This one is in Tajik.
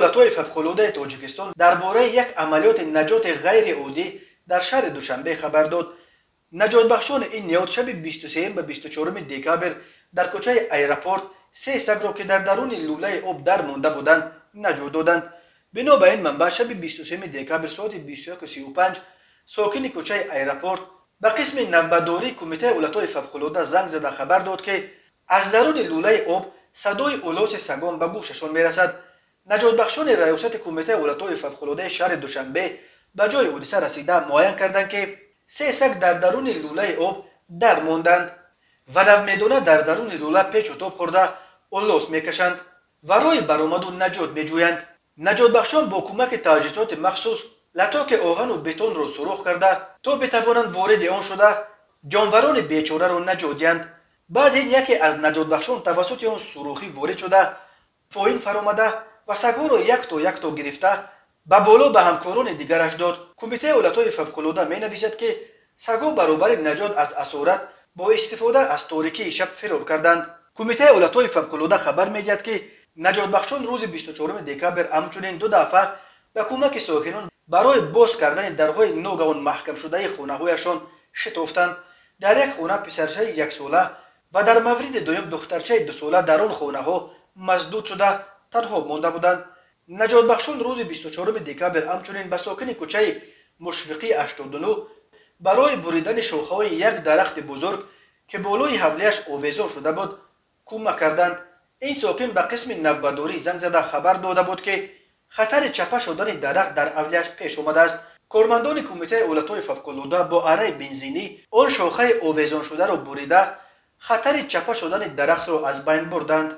ҳолатҳои фавқулодаи Тоҷикистон дар бораи як амалиёти наҷоти ғайриоддӣ дар шаҳри Душанбе хабар дод. Наҷотбахшони ин ниҳод шаби 23 ба 24 декабр дар кӯчаи Аэропорт се сагро, ки дар даруни лӯлаи об дар монда буданд, наҷот доданд. Бино ба ин манбаъ, шаби 23 декабр соати 21:35 сокини кӯчаи Аэропорт ба қисми навбатдории Кумитаи ҳолатҳои фавқулода занг зада хабар дод, ки аз даруни лӯлаи об садои улоси сагон ба гӯшашон мерасад. Наҷотбахшони раёсати Кумитаи ҳолатҳои фавқулодаи шаҳри Душанбе ба ҷои ҳодиса расида муайян карданд, ки се саг дар даруни лӯлаи об дар монданд ва навмедона дар даруни лӯла печу тоб хӯрда улос мекашанд ва роҳи баромаду наҷот меҷӯянд. Наҷотбахшон бо кӯмаки таҷҳизоти махсус латоки оҳану бетонро сурох карда, то битавонанд вориди он шуда ҷонварони бечораро наҷот диҳанд. Баъд ин яке аз наҷотбахшон тавассути он сурохӣ ворид шуда, поин фаромада ва сагҳоро якто якто гирифта ба боло ба ҳамкорони дигараш дод. Кумитаи ҳолатҳои фавқулода менависад, ки сагҳо баробари наҷот аз асорат бо истифода аз торикии шаб фирор карданд. Кумитаи ҳолатҳои фавқулода хабар медиҳад, ки наҷотбахшон рӯзи 24 декабр ҳамчунин ду дафъа ба кӯмаки сокинон барои боз кардани дарҳои ногаҳон маҳкамшудаи хонаҳояшон шитофтанд. Дар як хона писарчаи яксола ва дар мавриди дуюм духтарчаи дусола дар он хонаҳо масдуд шуда танҳо монда буданд. Наҷотбахшон рӯзи 24 декабр ҳамчунин ба сокини кӯчаи Мушфиқии 89 барои буридани шохаҳои як дарахти бузург, ки болои ҳавлияш овезон шуда буд, кӯмак карданд. Ин сокин ба қисми навбатдорӣ занг зада хабар дода буд, ки хатари чапа шудани дарахт дар ҳавлияш пеш омадааст. Кормандони Кумитаи ҳолатҳои фавқулода бо араи бензинӣ он шохаи овезоншударо бурида, хатари чапа шудани дарахтро аз байн бурданд.